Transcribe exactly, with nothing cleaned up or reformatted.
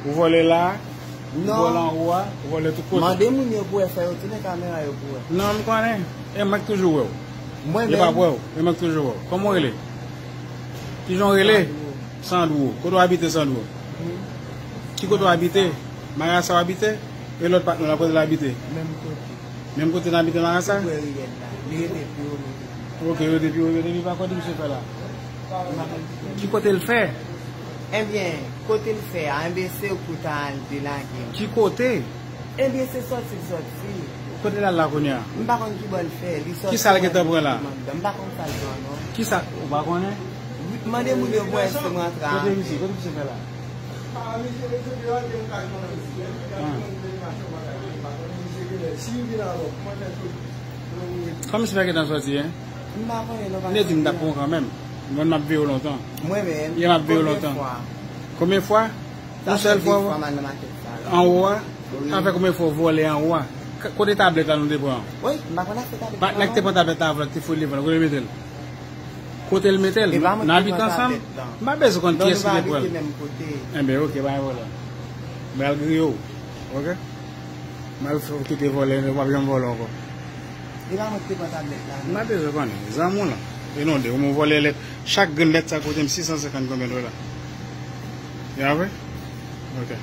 Ou vòlè la, ou vòlè anwo a, ou vòlè tout kote. Mande moun yo pou wè, fè yo tounen kamera yo pou wè. Non, m konnen. E mwen k toujou wè w. Mwen menm. Yo p ap wè w. E mwen k toujou wè w. Kòman w rele? Kijan w rele? Sandro. Sandro. Kote w abite, Sandro? Ki kote w abite? Marasa w abite? E lòt patnè w la, kote l abite? Menm kote. Menm kote n abite Marasa? Ou wè riyèl la. Li rete pi wo, rete pi wo. Ok, rete pi wo, rete pi wo. Pa kote misye fè la? M pa konn ki kote. Ki kote l fè? Ebyen, kote l fè a, ebyen se ou ki ta al delage m. Ki kote? Ebyen se sòti l sòti. Kote l al la kounye a? M pa konn ki bò l fè. Li sòti. Kisa l gentan pran la? M pa konn sa l pran non. Kisa? Ou pa konnen? Wi, mande moun yo pou wè si m rantre a. Kote misye? Kote misye fè la? Ah. Kòman misye fè gentan sòti, en? M pa konnen non. Li di m t ap pran w kanmenm. Mwen m ap veye w lontan. Mwen menm? Yè m ap veye w lontan. Konbyen fwa? Konbyen fwa? Yon sèl fwa. Anwo a? Wi. Sa fè konbyen fwa w vòlè anwo a? K- Kote tablèt la nou te pran? Wi, m pa konn afè tablèt la non. Nèg te pran tablèt la avè l, te foure devan l, kote l mete l? Kote l mete l? Nou abite ansanm? M pa bezwen konn kiyès ki te pran l. Ebyen, ok, pa gen pwoblèm. M pral griye w. Ok? M al fè w kite vòlè, w p ap janm vòlè ankò. E pa mwen ki te pran tablèt la non. M pa bezwen konnen. Zanmi w lan. E non de, ou vòlè lèt. Chak grenn lèt sa koute m sis san senkant konbyen dola. Ya vre? Ok.